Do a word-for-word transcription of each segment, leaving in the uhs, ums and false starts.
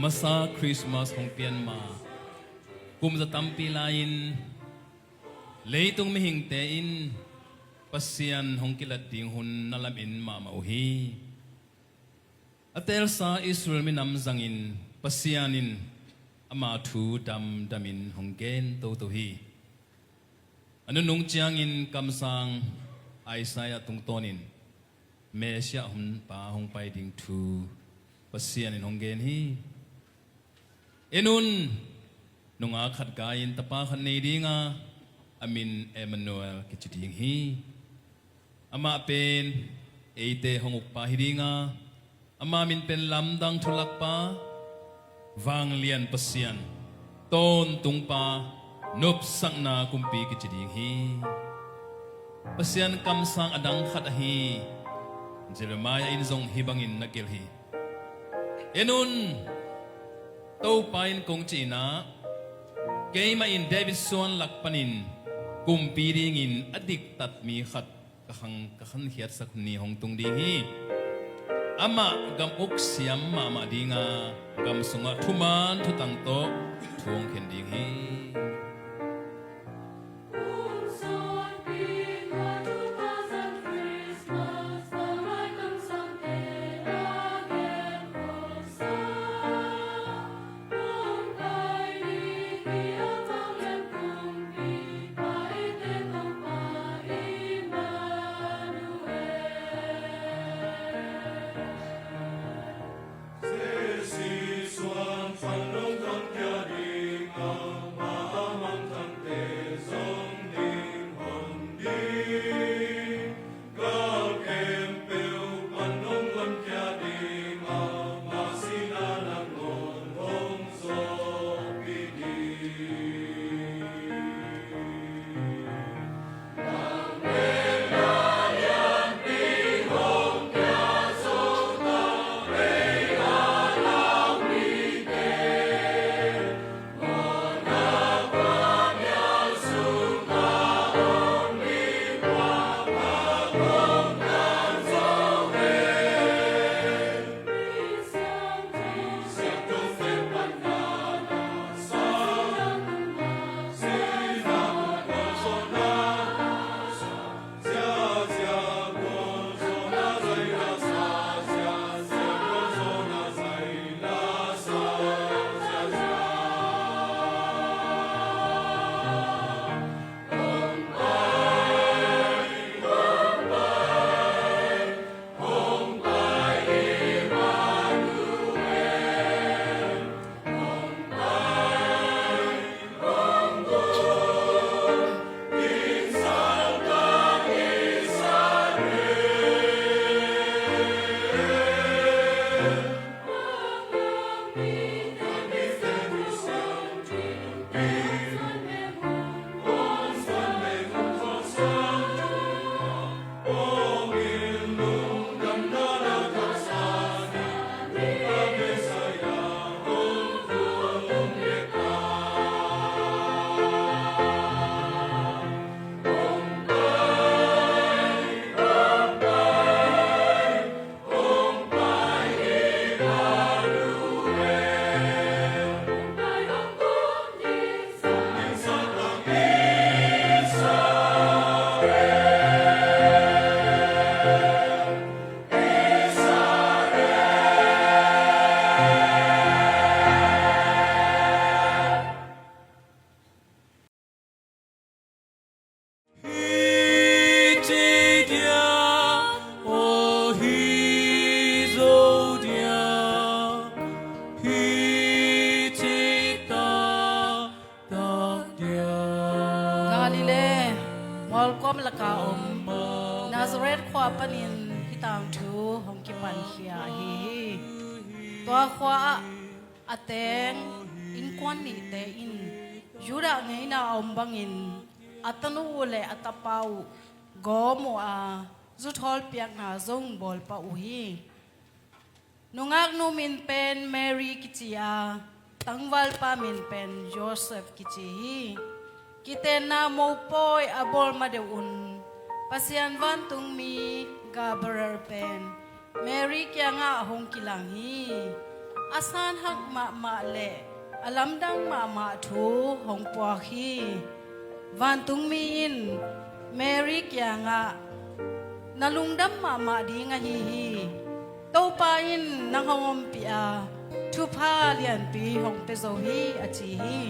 Masa Christmas hong pian ma kum za tampi lai-in leitung mihingte in Pasian hong kilat ding hun na lamin mahmah uh hi. A teelsa Israel minam zangin Pasian in ama thu damdamin hong gen toto hi. A nunung ciangin kamsang Isaiah tungtawnin Messiah hunpa hong pai ding thu Pasian in hong gen hi. En un, nungak khat gai-in tapa khat nei dinga, a min Emmanuel kici ding hi. Amah pen eite hong ukpa hi dinga, ama min pen lamdang thulakpa, vanglian Pasian, tawntungpa, nopsakna kumpi kici ding hi. Pasian kamsang a dang khat ahi Jeremiah in zong hih bangin na gelh hi. En un, Topa in kong cih in ah, keimah in David suan lak panin kumpi dingin a diktat mi khat ka khang, ka khankhiatsak hun ni hong tung ding hi. Amah gam uk siam mahmah dinga, gam sungah thuman thutang tawh thu hong khen ding hi. Hih ci dia, aw hih zo dia, hih ci taktak dia. Galilee mualkuam laka om Nazareth khua panin hih tangthu hong kipankhia ahi hi. Tua khua ah a teng innkuan nihte in Judah ngeina a om bangin a tanu uh le a tapa uh gawm uh a, zuthawl piakna zong bawl pah uh hi. Nungaknu min pen Mary kici a, tangvalpa min pen Joseph kici hi. Kitenna mopawi a bawl ma deuh un Pasian vantungmi Gabriel pen Mary kiangah hong kilang hi. a sanhak mahmah le a lamdang mahmah thu hong puak hi. Vantungmi in Mary kiangah, "Na lungdam mahmah ding ahi hi. Topa in nang hong ompih a, thupha lianpi hong pia zo hi," a ci hi.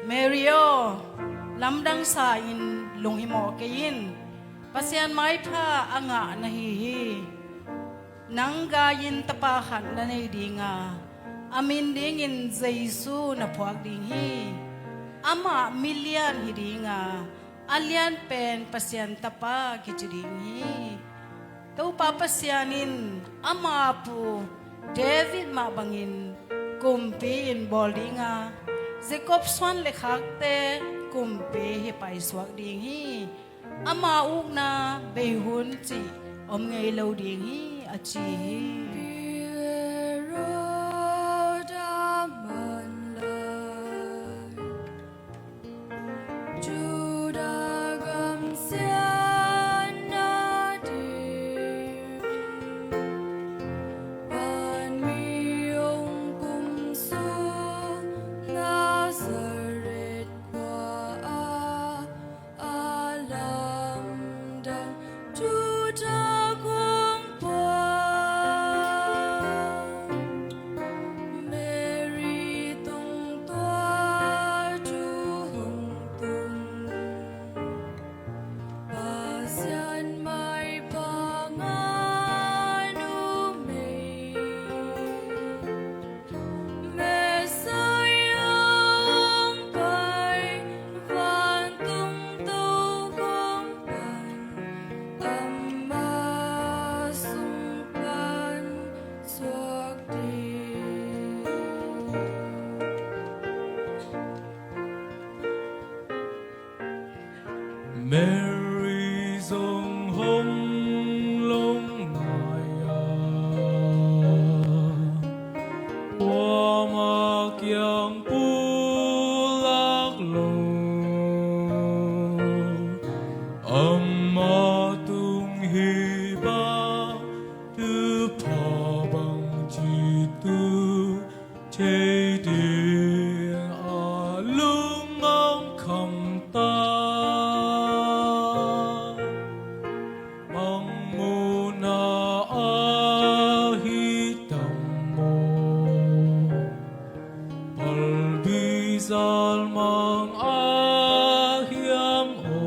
"Mary aw, lamdang sa-in lunghimawh kei in. Pasian maipha a ngah na hi hi. Nang gai-in tapa khat na nei ding a, a min dingin Jesu na phuak ding hi. Amah milian hi ding a, a lian pen Pasian Tapa kici ding hi. Topa Pasian in ama pu David mah bangin kumpi in bawl ding a, Jacob suan le khakte kumpi hi paisuak ding hi. Ama ukna bei hun cih om ngei lo ding hi," a ci hi. Judah gam siatna ding, vanmi hong kum sung Nazareth khua ah, a lamdang thuthak hong puak. Mary tung tua thu hong tun, Pasian maipha ngah numei, Messiah hong pai, vantung tokhom pan, ama sung pan suak ding. Mary zong hong lungngai a, kuamah kiang pulak lo, ama tung hi bang thupha bangci tu thei ding a lung hong kham ta. Mangmuhna ahi tam maw, palbi zal mang ahi hiam aw?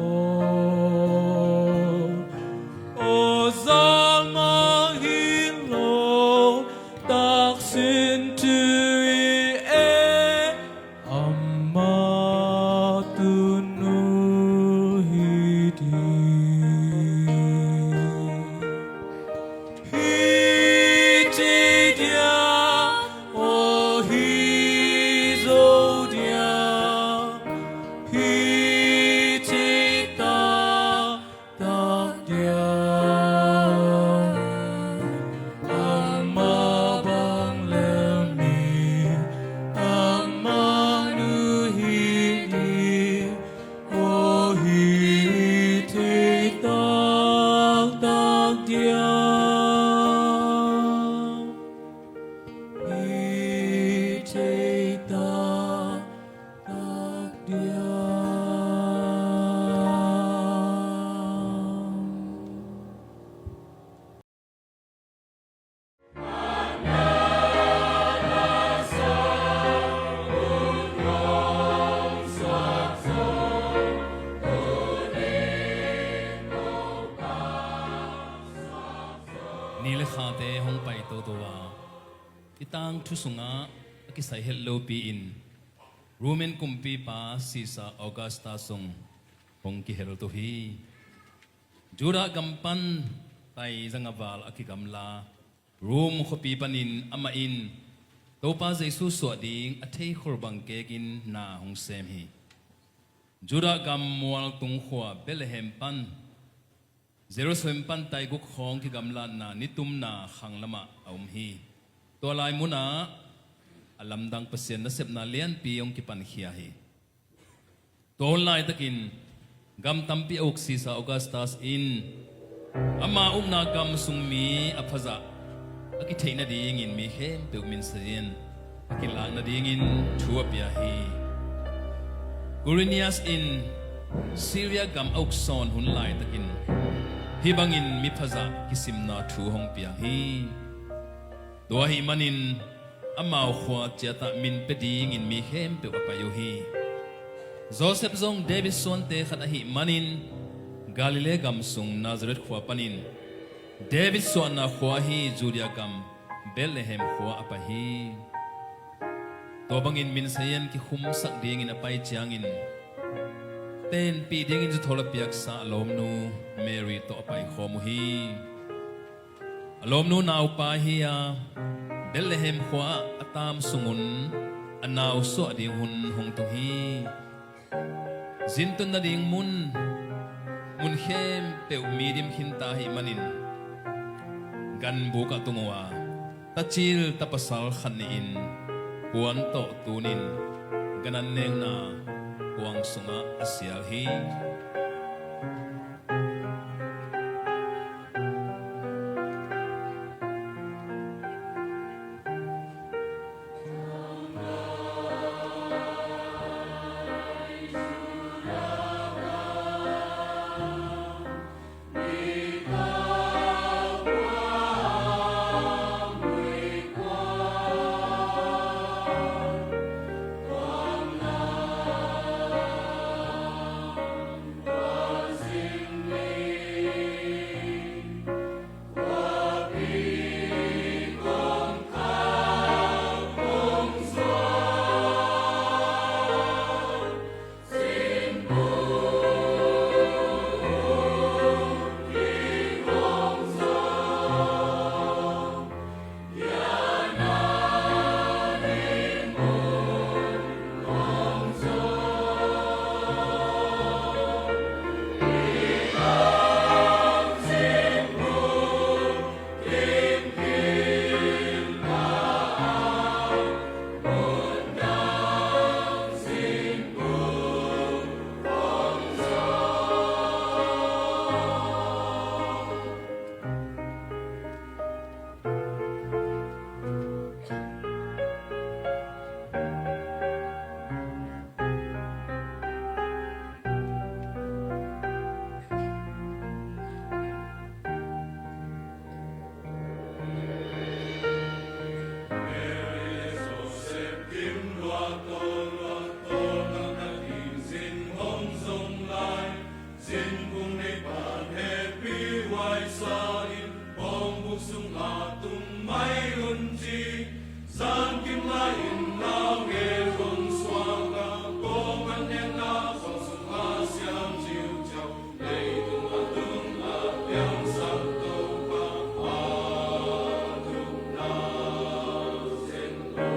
Aw, zal mang hi lo, taksin thu hi e, ama tunu hi ding. Hi thei diam, aw, hi zo diam, hi thei ta tak diam. Ama bang lel mi, ama nu hi ding, aw, hi thei taktak diam. Hi thei taktak diam. Ni le khate hong pai toto a, i tangthu sungah a kisai het lopi-in Roman kumpipa Caesar Augustus zong hong kihelto hi. Judah gam pan tai zanga val a kigamla Rome khuapi panin amah in Topa Jesu suah ding a theikhol bang kekin na hong sem hi. Judah gam mualtung khua Bethlehem pan Jerusalem pan tai guk khawng kigamlatna nitumna khang lamah a om hi. Tua lai munah a lamdang Pasian nasepna lianpi hong kipankhia hi. Tua hun laitakin gam tampi a uk Caesar Augustus in ama ukna gam sung mi a phazah a kitheih nadingin mi khempeuh minsazian a kilak nadingin thu a pia hi. Quirinius in Syria gam a uksawn hun laitakin hih bangin miphazah kisimna thu hong piang hi. Tua ahih manin amau khua ciatah min pia dingin mi khempeuh a pai uh hi. Josef zong David suante khat ahih manin Galilee gam sung Nazareth khua panin David suahna khua ahi Judea gam Bethlehem khua a pai hi. Tua bangin minsazian kikhumsak dingin a pai ciangin tenpih dingin zuthawl a piaksa a lawmnu Mary tawh a paikhawm uh hi. A lawmnu naupa hi a, Bethlehem khua-ah a taam sungun a nau suah ding hun hong tung hi. Zintun nading mun, mun khempeuh mi dim khinta ahih manin ganbuk ah tung uh a, tacil tapasal khat nihin puan tawh tunin gan an nekna kuang sungah a sial hi. Zin kung nei pan hehpih huai sa in, bawng buk sung a tung mai un ci. Zan kim lai in lau ngen hong suak a, bawng an nekna bawng sung a siam ciuciau. Leitung a tung a piangsak Topa a thukna zen lo.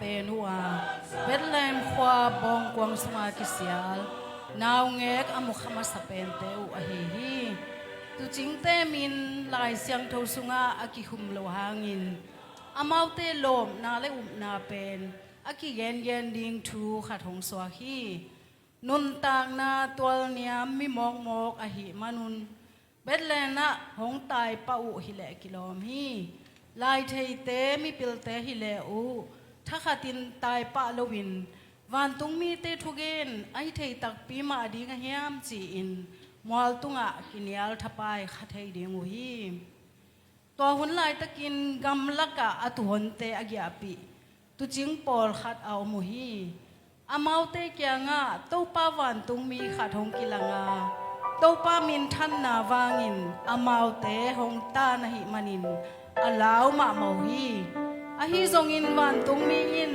pen uh a, Bethlehem khua bawngkuang sunga kisial naungek a mukha masa pente uh ahi hi. Tuucingte min Lai Siangtho sungah a kikhum lo hangin amaute lawpna le upna pen a kigengen ding thu khat hong suak hi. Nuntakna tualniam mi mawkmawk ahih manun Bethlehem ah hong taipah uh hileh kilawm hi. Laitheite mipilte hileh uh thakhatin taipah loin vantungmite thugen a hi thei takpi mah ding a hiam ci-in mual tungah kinial thapai kha thei ding uh hi. Tua hun laitakin gamlakah a tuuhonte a giahpih tuucing pawlkhat a om uh hi. Amaute kiangah Topa vantungmi khat hong kilanga Topa minthanna vangin amaute hong tan ahih manin a lau mahmah uh hi. Ahi zongin vantungmi in,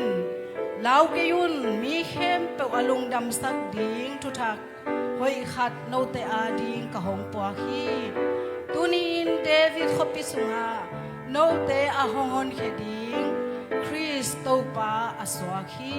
"Lau kei un, mi khempeuh a lungdamsak ding thuthak hoih khat note ading ka hong puak hi. Tuni-in David khuapi sungah note a hong honkhia ding Khrist Topa a suak hi."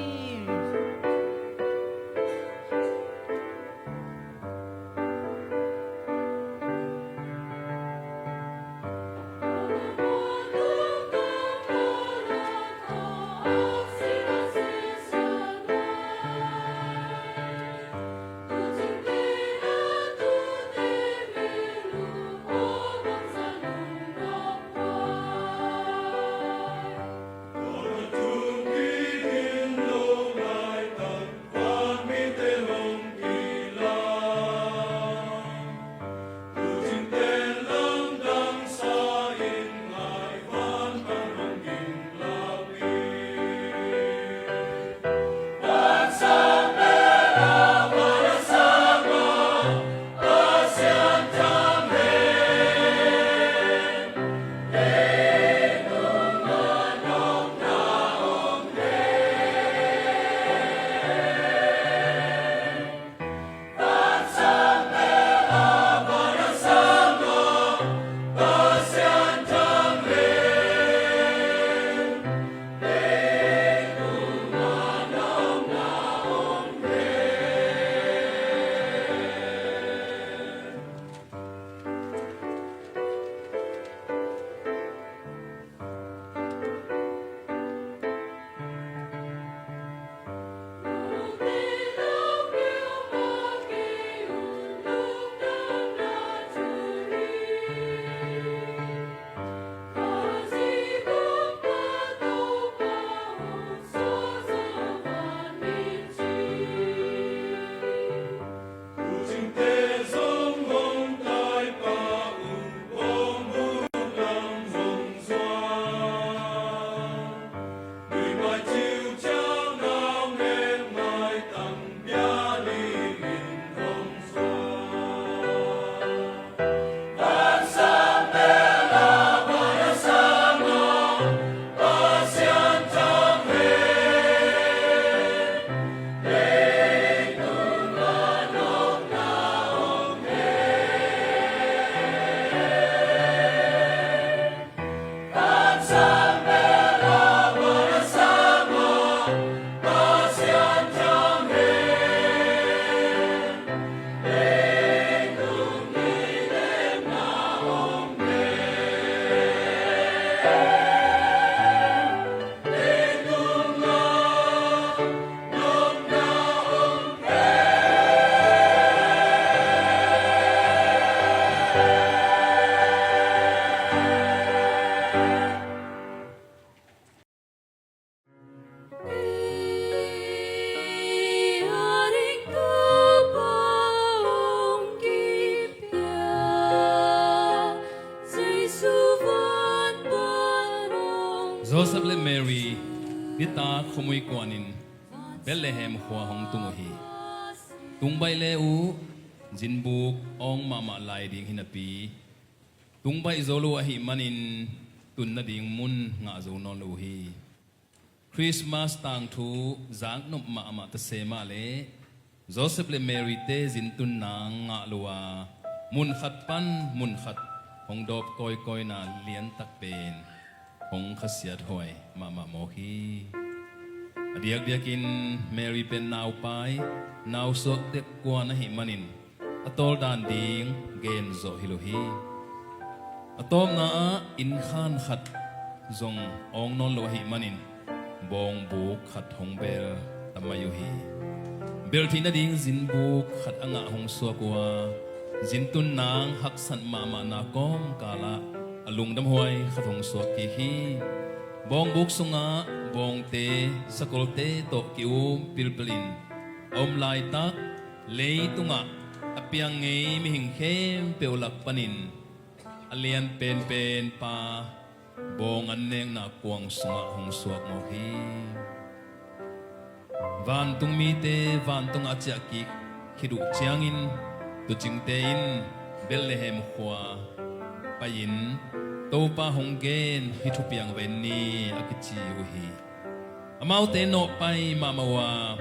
Joseph le Mary nitak khuamui kuanin Bethlehem khua hong tung uh hi. Tungbaih le uh zinbuk awng mahmah lai ding hi napi, tungbaih zo lo ahih manin tun nading mun ngah zo nawn lo uh hi. Christmas tangthu zaknop mahmah ta se mah le Joseph le Mary te zin tunna ngah lo a, munkhat pan munkhat hong dawp kawikawina liantak pen hong khasiat huai mahmah mawk hi. A diakdiakin Mary pen naupai, nausuak tek kuan ahih manin a tawldan ding gen zawh hi lo hi. A tawpna ah innkhan khat zong awng nawn lo ahih manin bawngbuk khat hong bel ta mai uh hi. Belhtheih nading zinbuk khat a ngah hong suak uh a, zintun nang haksat mahmahna kawmkal ah a lungdamhuai khat hong suak kik hi. Bawngbuk sungah bawngte, sakolte tawh ki-um pilpilin a om laitak, leitungah a piang ngei mihing khempeuh lak panin a lian penpen pa bawng annekna kuang sungah hong suak mawk hi. Vantung mite vantungah a ciah kik khit uh ciangin tuucingte in Bethlehem khua pai-in Topa hong gen hi thupiang va en ni a kici uh hi. Amaute nawhpai mahmah uh a,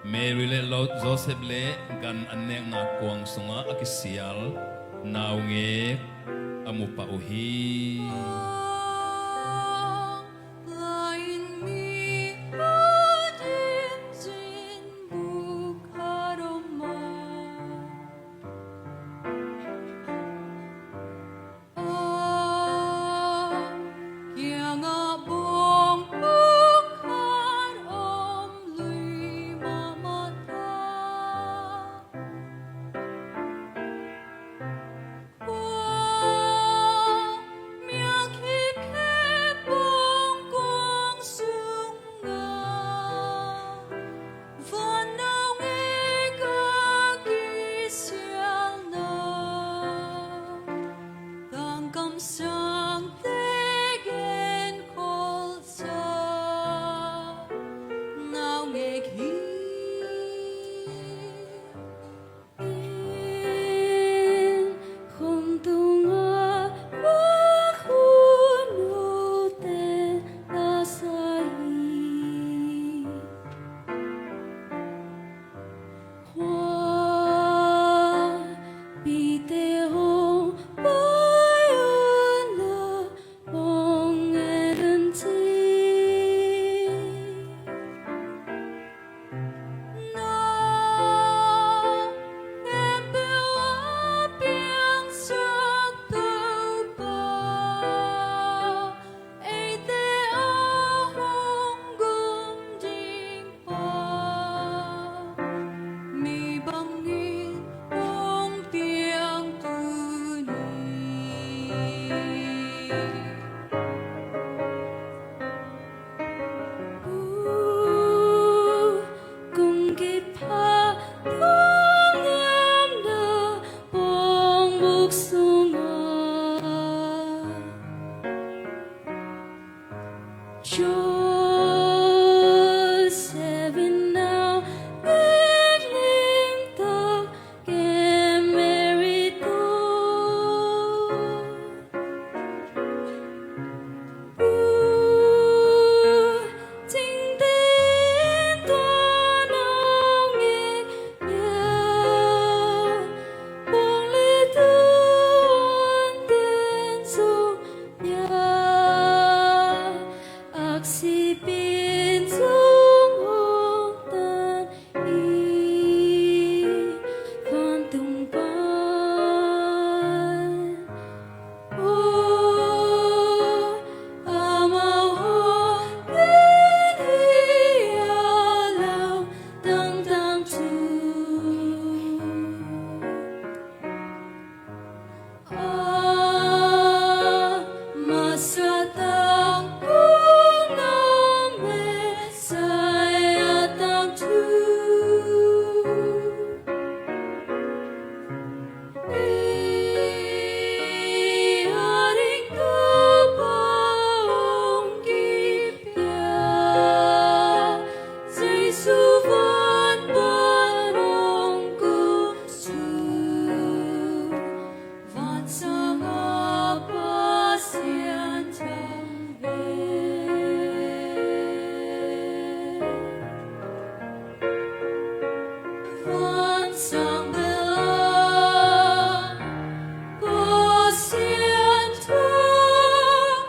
Mary le Lo-, Joseph le gan annekna kuang sungah a kisial naungek a mu pah uh hi. A kiangah bawng pakhat om lui mahmah ta. Kua miak khipkhip bawng kuang sungah van naungek a kisialna, tangkamsangte genkholh sa naungek hi. Inn khum tungah vakhu nute lasa hi. Khuapite hong pai un la, bawng en un ci. Na khempeuh a piangsak Topa, eite a hong gum ding Pa, mi bangin hong piang tuni. Kum kipha thong niamna bawngbuk sungah, Joseph in naungek limtak gen Mary tawh. Tuucingte in tua naungek piang, bawng le tuuanten zong piang, aksi pin zong hong tan hi. Vantung pan, oh, amau hong gen hi a, lau tangtang thu. A masa tangkona Messiah tangthu. Pi a ding Topa hong kipia, Jesu van pan hong kum sung. Vansang a Pasian thang ve. Vansang bel a Pasian thang.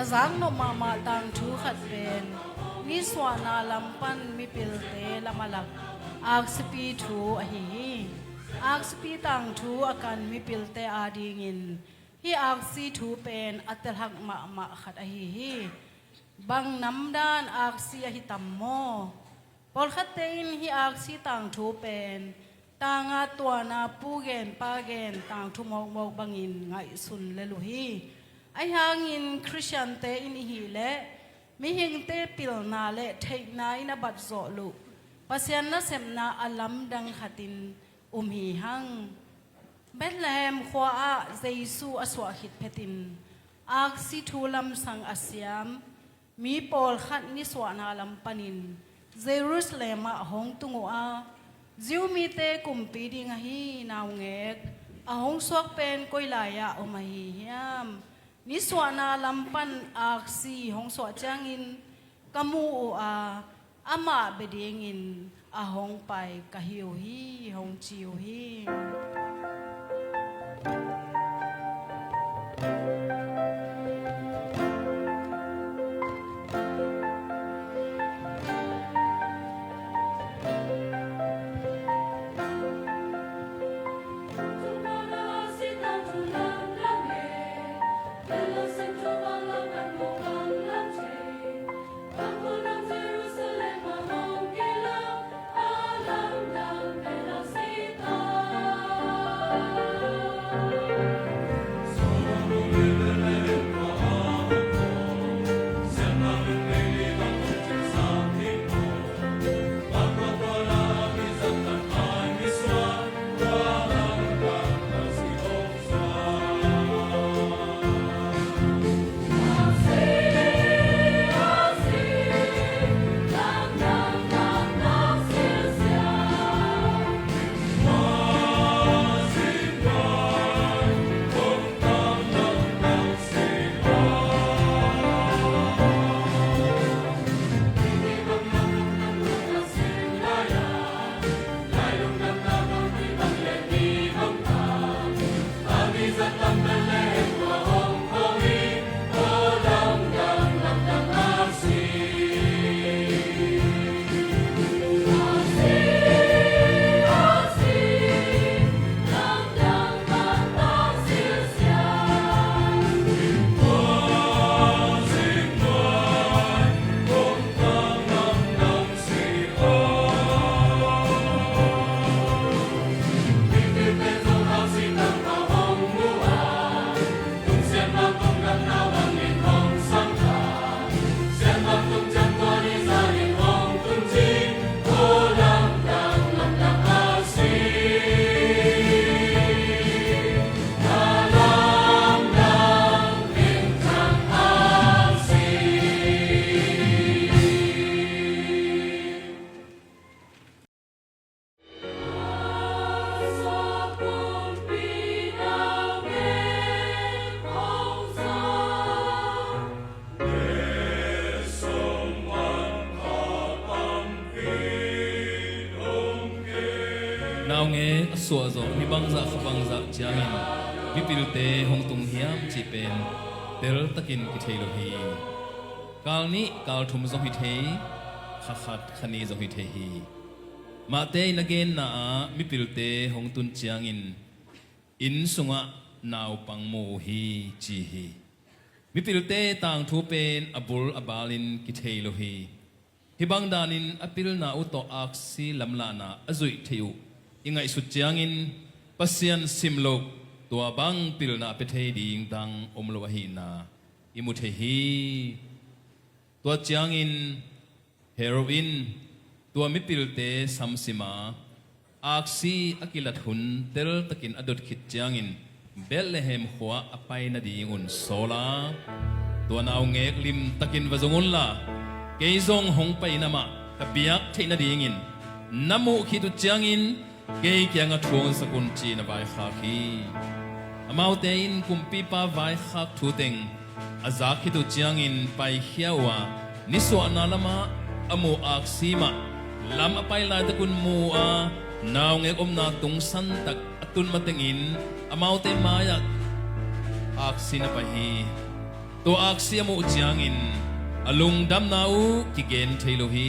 Zaknop mahmah tangthu khat pen nisuahna lam pan mipilte lam a lak aksipi thu ahi hi. Aksipi tangthu a kan mipilte adingin hih aksi thu pen a telhak mahmah khat ahi hi. Bang namdan aksi ahi tam maw? Pawlkhatte in hih aksi tangthu pen tanga tuana pu gen pa gen tangthu mawkmawk bangin ngaihsun lel uh hi. Ahi hangin Khristiante in ihih leh mihingte pilna le theihna in a batzawh luh Pasian nasepna a lamdang khatin um hi hang. Bethlehem khua-ah Jesu a suah khit phetin aksi thu lamsang a siam mi pawlkhat nisuahna lam panin Jerusalem ah hong tung uh a, Jew mite kumpi ding ahi naungek a hong suak pen koi lai-ah om ahi hiam? Nisuahna lam pan aksi hong suah ciangin ka mu uh a, amah bia dingin a hong pai ka hi uh hi, hong ci uh hi. Naungek a suah zawh hih bangzah kha bangzah ciangin mipilte hong tung hiam cih pen teltakin kithei lo hi. Kal nih kal thum zong hi thei, kha khat kha nih zong hi thei hi. Mahte in a genna ah mipilte hong tun ciangin inn sungah naupang mu uh hi ci hi. Mipilte tangthu pen a bul a balin kithei lo hi. Hih bang danin a pilna uh tawh aksi lamlahna a zuih theih uh i ngaihsut ciangin Pasian sim loh tua bang pilna a pia thei ding dang om lo ahihna i mu thei hi. Tua ciangin Herod in tua mipilte samsim a, aksi a kilat hun teltakin a dot khit ciangin Bethlehem khua a pai nadingun sawl a, tua naungek limtakin va zong unla, kei zong hong pai in amah ka biak theih nadingin na muh khit uh ciangin kei kiangah thu hong zak un ci-in a vaikhak hi. Amaute in kumpipa vaikhak thu teng a zak khit uh ciangin paikhia uh a, nisuahna lamah a muh aksi mah lam a pai laitakun mu uh a, naungek omna tungsantak a tun matengin amaute mai-ah aksi na pai hi. Tua aksiam uh ciangin a lungdamna uh kigen thei lo hi.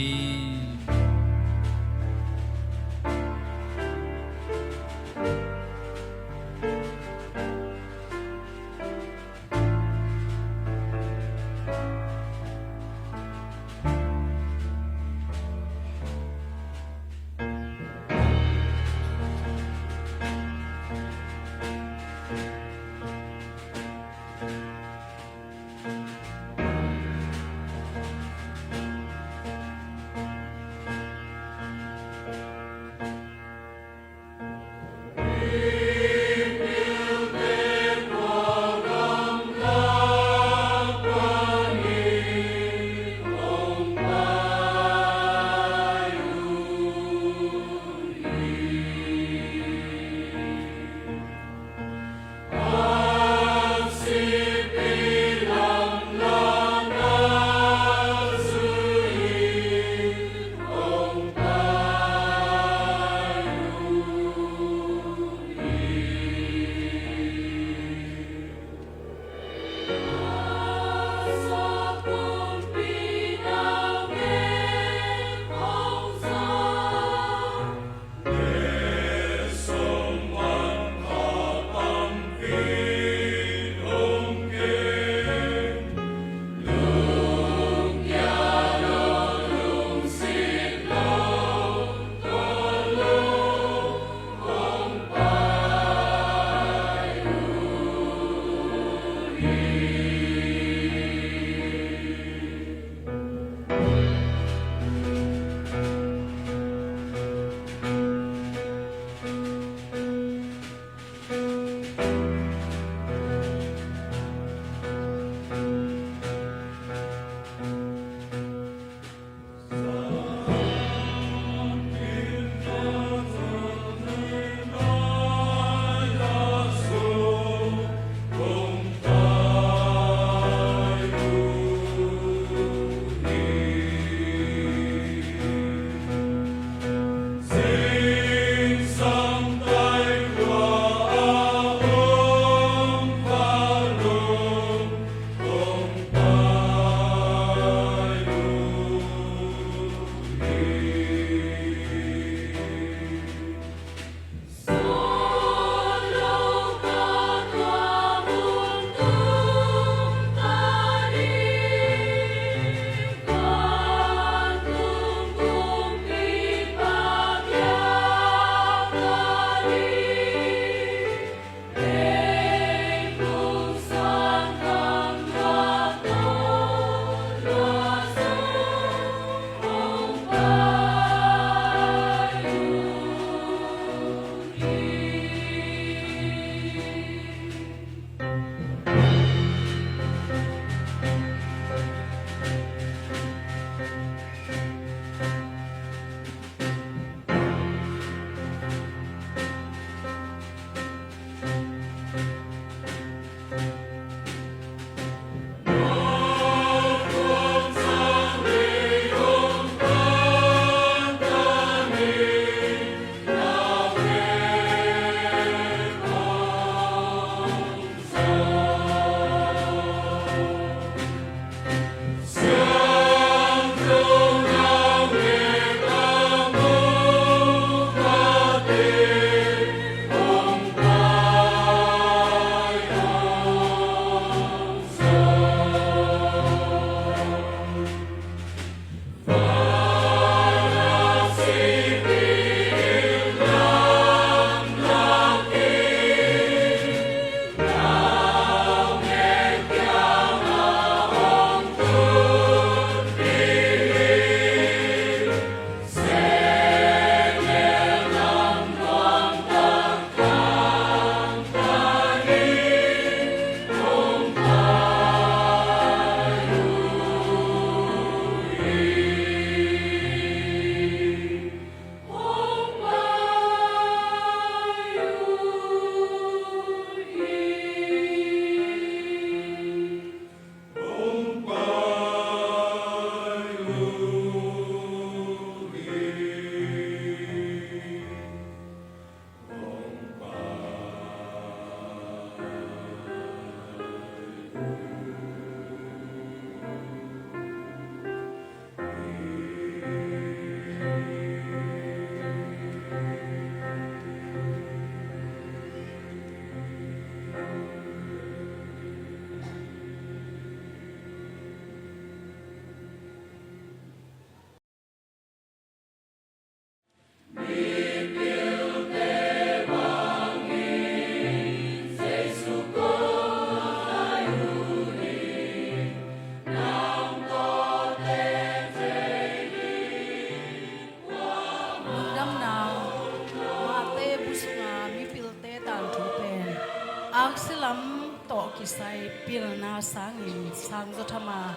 Zaw tham a,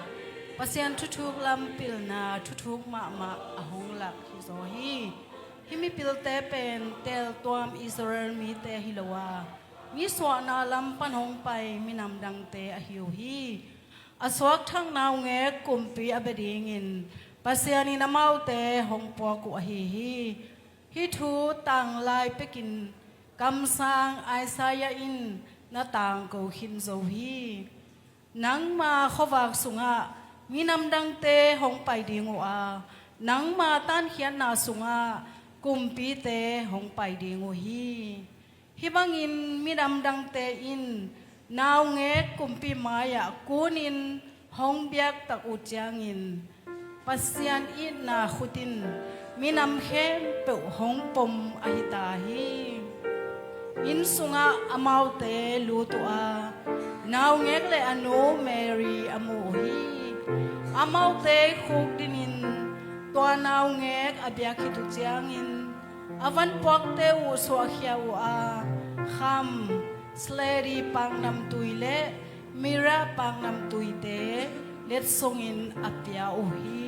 Pasian thuthuk lam pilna thuthuk mahmah a hong lak hi zaw hi. Hih mipilte pen teltuam Israel mite hi lo a, mi suahna lam pan hong pai minam dangte ahi uh hi. A suakthak naungek kumpi a bia dingin Pasian in amaute hong puak uh ahi hi. Hih thu tanglai pekin kamsang Isaiah in na tangko khin zo hi. Nangma khuavak sungah minam dangte hong pai ding uh a, nangma tankhiatna sungah kumpite hong pai ding uh hi. Hih bangin minam dangte in naungek kumpi mai-ah kunin hong biaktak uh ciangin Pasian itna khut in minam khempeuh hong pom ahi ta hi. Inn sungah amaute lut uh a, naungek le a nu Mary a mu uh hi. Amaute khukdinin tua naungek a biak khit uh ciangin a vanpuakte uh suahkhia uh a, kham, sledi paknamtui le mira paknamtuite letsongin a pia uh hi.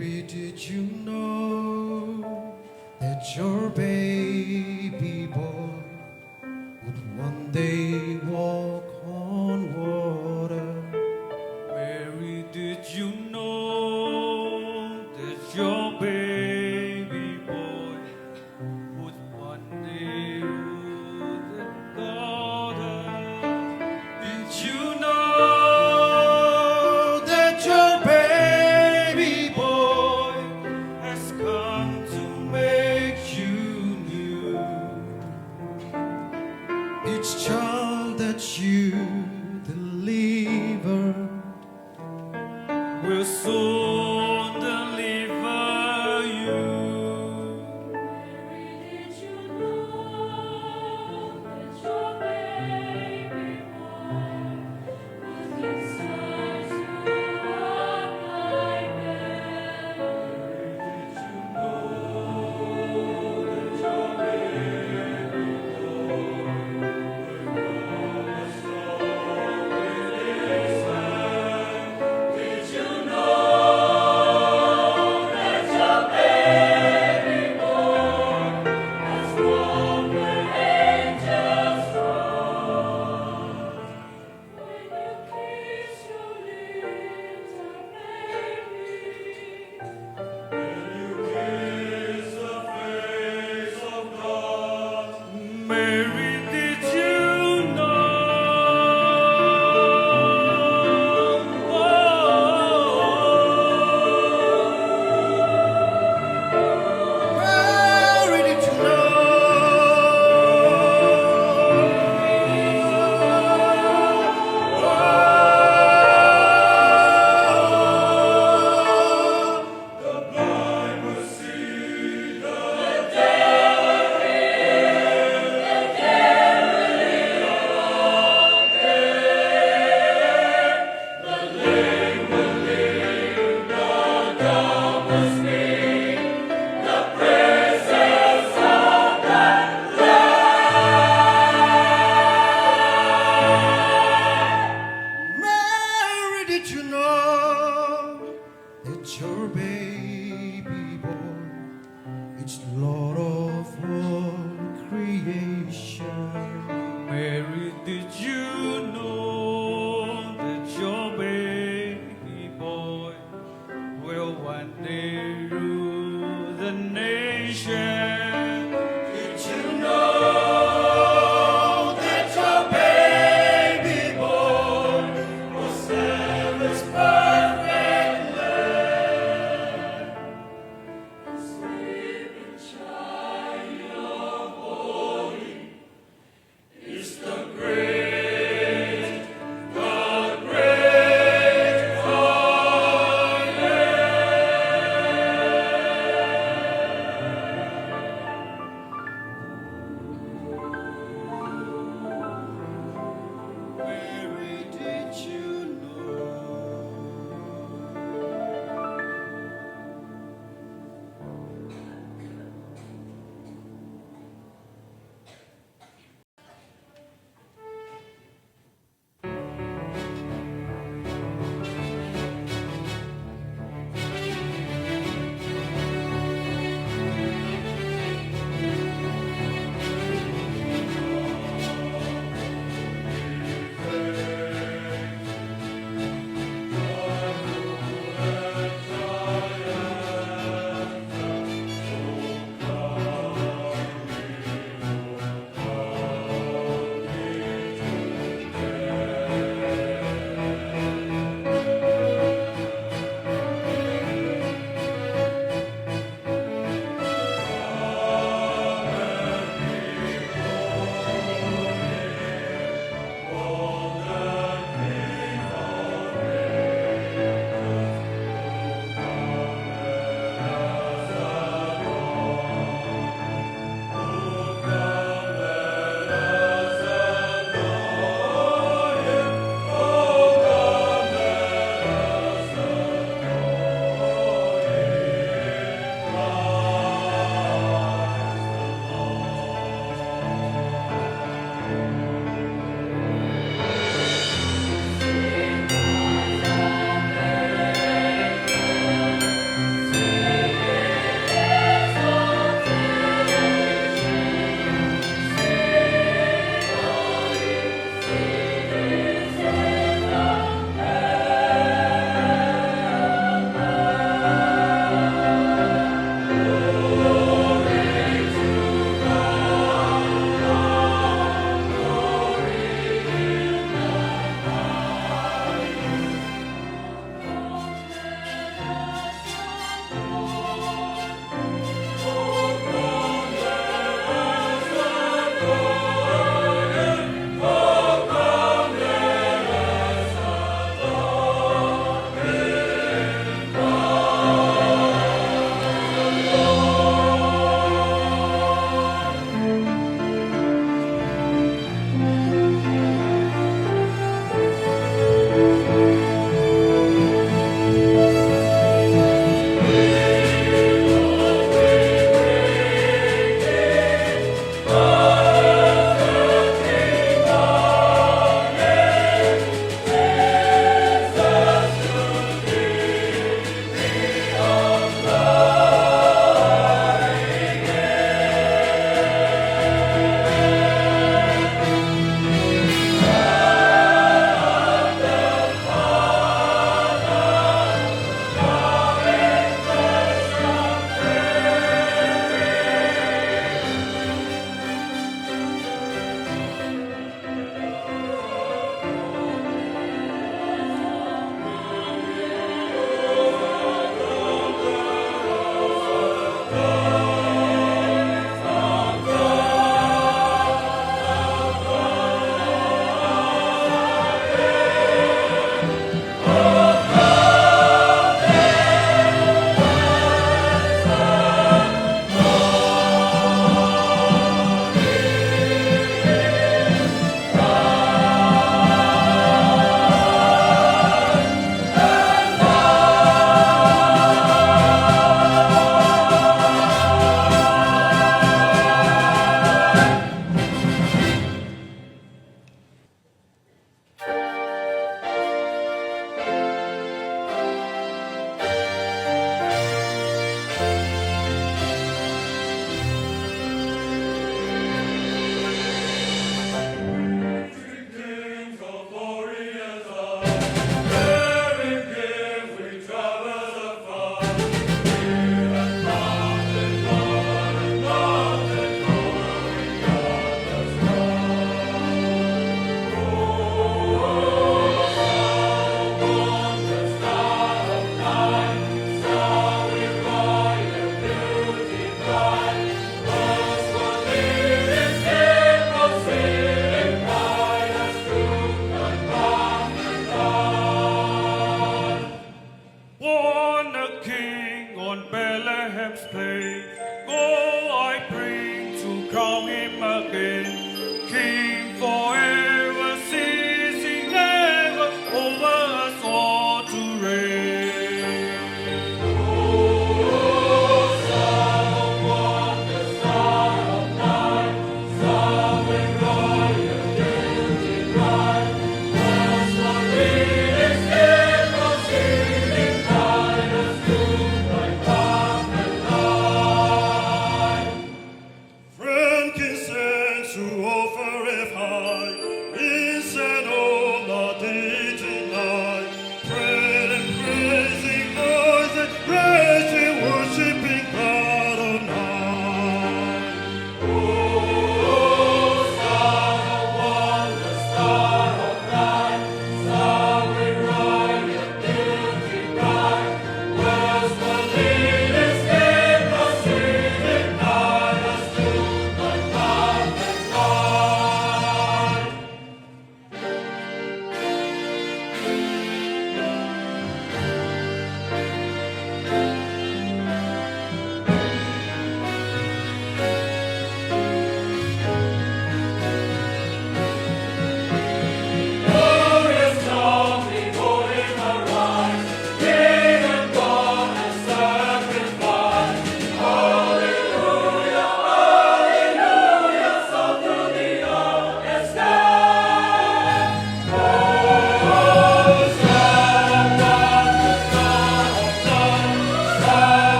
Mary, did you know Your baby boy would one day walk on water. Mary, did you know that your baby boy would one day rule the garden? Did you know that your baby boy has come to make you new? Each child that you deliver will soon deliver you. Mary, did you know that your baby boy Mary, did you know? Mary, did you know? Mary, did you know that your baby boy is Lord of all creation? Mary, did you know that your baby boy will one day rule the nation? Did you know that your baby boy was heaven's perfect Lamb? The sleeping child